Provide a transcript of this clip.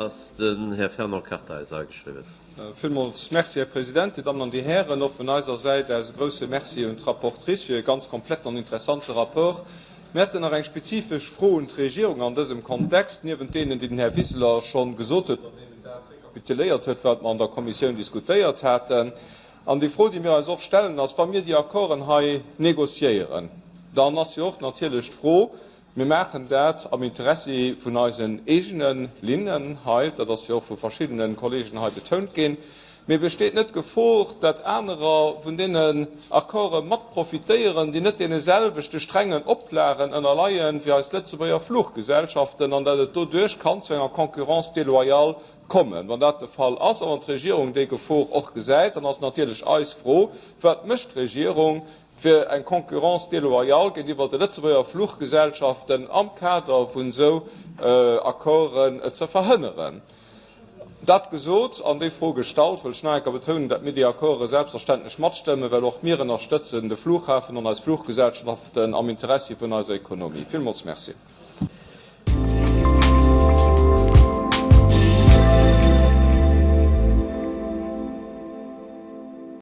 ass den Här Fernand Kartheiser ageschriwwen. Villmools Merci, Här President, Dir Dammen an Dir Hären. Och vun eiser Säit aus e grouse Merci un d'Rapportrice fir e ganz kompletten an interessante Rapport. Mir hätten nach eng spezifesch Fro un d'Regierung an dësem Kontext, niewent deenen, déi den Här Wiseler scho gesot huet, an deenen dat rekapituléiert huet, wat mer an der Kommissioun diskutéiert haten. An déi Fro, déi mir eis och stellen, ass, Wa mir déi Accorden hei négociéieren, dann ass jo och natierlech d'Fro, Mir maachen dat am Interessi vun eisen eegene Linnen hei, dat ass jo och vu verschiddene Kollegen hei betount ginn, mee besteet net d'Gefor, dat anerer vun deenen Accorde mat profitéieren, déi net deene selwechte strengen Oplagen ënnerleien wéi eis Lëtzebuerger Fluggesellschaften, an dat et doduerch kann zu enger Concurrence déloyale kommen? Wann dat de Fall ass a wann d'Regierung déi Gefor och gesäit, dann ass natierlech eis Fro, Wat mécht d'Regierung, fir eng Concurrence déloyale géintiwwer de Lëtzebuerger Fluchgesellschaften am Kader vun esou Accorden ze verhënneren. Dat gesot an déi Fro gestallt, wëll ech nach eng Kéier betounen, dat mir déi Accorde selbstverständlech matstëmmen, well och mir ënnerstëtzen de Flughafen an eis Fluchgesellschaften am Interessi vun eiser Ekonomie. Villmools Merci.